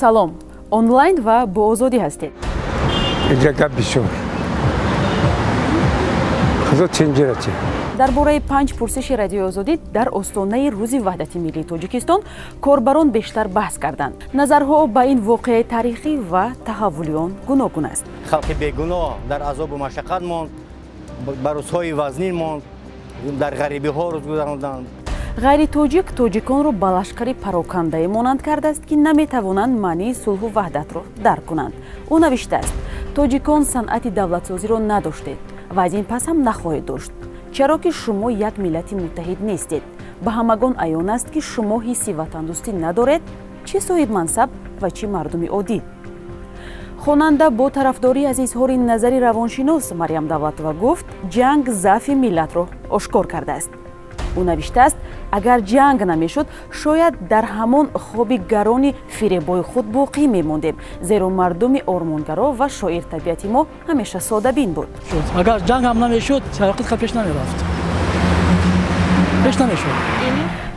Салом, онлайн ва бо озодӣ ҳастед. Инҷа гап бисёр. Худо тинҷирати. Дар бораи 5 пурсиши Радиои Озодӣ дар остонаи Рӯзи ваҳдати миллии Тоҷикистон корбарон бештар баҳс карданд. Назарҳо ба ин воқеаи таърихӣ ва таҳаввули он гуногун аст. Халқи бегуноҳ дар азобу машаққат монд, ба рӯзҳои вазнин монд, дар ғарибиҳо рӯз гузаронданд. Ғайри тоҷик тоҷиконро ба лашкари парокандае монанд кардааст, ки наметавонанд маънии сулҳу ваҳдатро дарк кунанд. Ӯ навиштааст: тоҷикон санъати давлатсозиро надоштед ва аз ин пас ҳам нахоҳед дошт, чаро ки шумо як миллати муттаҳид нестед. Ба ҳамагон аён аст, ки шумо ҳисси ватандӯстӣ надоред, чӣ соҳибмансаб ва чӣ мардуми оддӣ. Хонанда бо тарафдорӣ аз изҳори назари равоншинос Марьям Давлатова гуфт, ҷанг заъфи миллатро ошкор кардааст. Ӯ навиштааст, агар ҷанг намешуд, шояд дар ҳамон хоби гарони фиребои худ боқӣ мемондем, зеро мардуми ормонгаро ва шоиртабиати мо ҳамеша содабин буд. Агар ҷанг ҳам намешуд, саёқит пеш намерафт, пеш намешуд.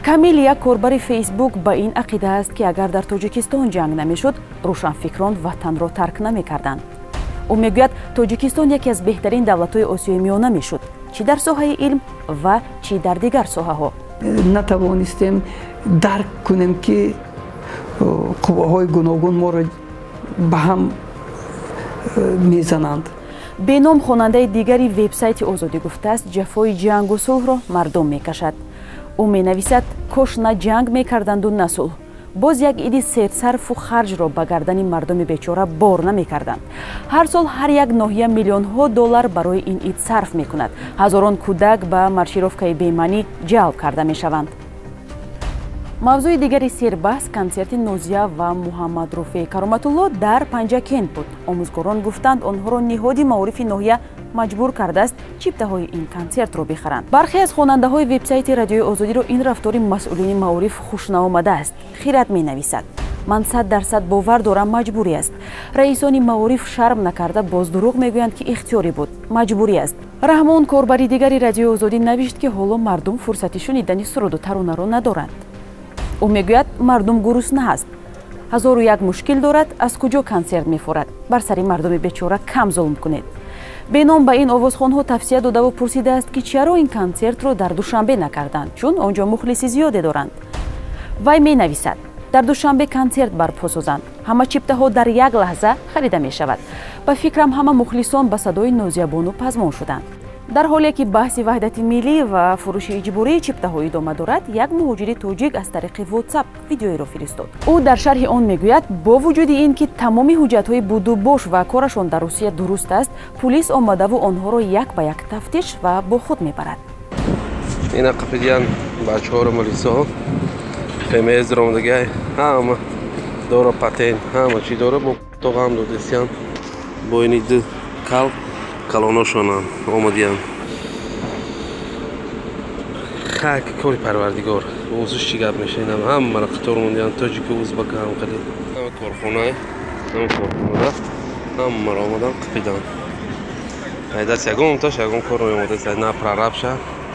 Камил, як корбари Фейсбук, ба ин ақида аст, ки агар дар Тоҷикистон ҷанг намешуд, рӯшанфикрон ватанро тарк намекарданд. Ӯ мегӯяд, Тоҷикистон яке аз беҳтарин давлатҳои Осиёи Миёна мешуд, чӣ дар соҳаи илм ва чӣ дар дигар соҳаҳо. Натавонистем дарк кунем, ки қувваҳои гуногун моро ба ҳам мезананд. Беном хонандаи дигари вебсайти Озодӣ гуфтааст, ҷафои ҷангу сулҳро мардум мекашад. Ӯ менависад, кош на ҷанг мекарданду на сулҳ. Боз як иди серсарфу харҷро ба гардани мардуми бечора бор намекарданд. Ҳар сол ҳар як ноҳия миллионҳо доллар барои ин ид сарф мекунад. Ҳазорон кӯдак ба маршировкаи бемаънӣ ҷалб карда мешаванд. Мавзӯи дигари сербаҳс консерти Нозия ва Муҳаммадруфеи Кароматулло дар Панҷакент буд. Омӯзгорон гуфтанд, онҳоро ниҳоди маорифи ноҳия маҷбур кардааст чиптаҳои ин консертро бихаранд. Бархе аз хонандаҳои вебсайти Радиои Озодиро ин рафтори масъулини маориф хуш наомадааст. Хират менависад: ман 100% бовар дорам, маҷбурӣ аст. Раисони маориф шарм накарда боз дурӯғ мегӯянд, ки ихтиёрӣ буд, маҷбурӣ аст. Раҳмон, корбари дигари Радиои Озодӣ, навишт, ки ҳоло мардум фурсати шунидани суруду таронаро надоранд. Ӯ мегӯяд, мардум гурусна аст, 1001 мушкил дорад, аз куҷо консерт мефорад? Бар сари мардуми бечора кам зулм кунед. Беном ба ин овозхонҳо тавсия додаву пурсидааст, ки чаро ин консертро дар Душанбе накарданд, чун он ҷо мухлиси зиёде доранд. Вай менависад, дар Душанбе консерт барпо созанд, ҳама чиптаҳо дар як лаҳза харида мешавад. Ба фикрам, ҳама мухлисон ба садои Нозиябону пазмон шуданд. Дар ҳоле ки баҳси ваҳдати миллӣ ва фурӯши иҷбории чиптаҳо идома дорад, як муҳоҷири тоҷик аз тариқи WhatsApp видеоеро фиристод. Ӯ дар шарҳи он мегӯяд, бо вуҷуди ин ки тамоми ҳуҷҷатҳои будубош ва корашон дар Русия дуруст аст, пулис омадаву онҳоро як ба як тафтиш ва бо худ мебарад. Ина қафидиян бачаҳоро милисо ФМС ромдагай, ҳама дора патент, ҳама чӣ дора, бо тоғам додесиян, бо ини ду кал калоношонам омадиян. Хак кори парвардигор, озуш чӣ гап мешинам, ҳамаро қатор мондиян, тоҷику узбака ҳам қади. Ҳама корхона, ҳама корхонада ҳамаро омадан қафидан. Айдаст ягон таш ягон кор омодаст, на прорабша,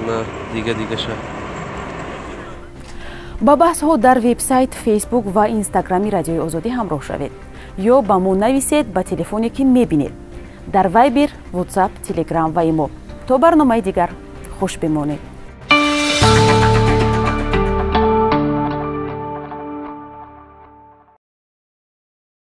на дига дигаша. Ба баҳсҳо дар вебсайт, Фейсбук ва Инстаграми Радиои Озодӣ ҳамроҳ шавед ё ба мо нависед ба телефоне, ки мебинед, дар Вайбер, Ватсап, Телеграм ва Имо. То барномаи дигар хуш бимонед.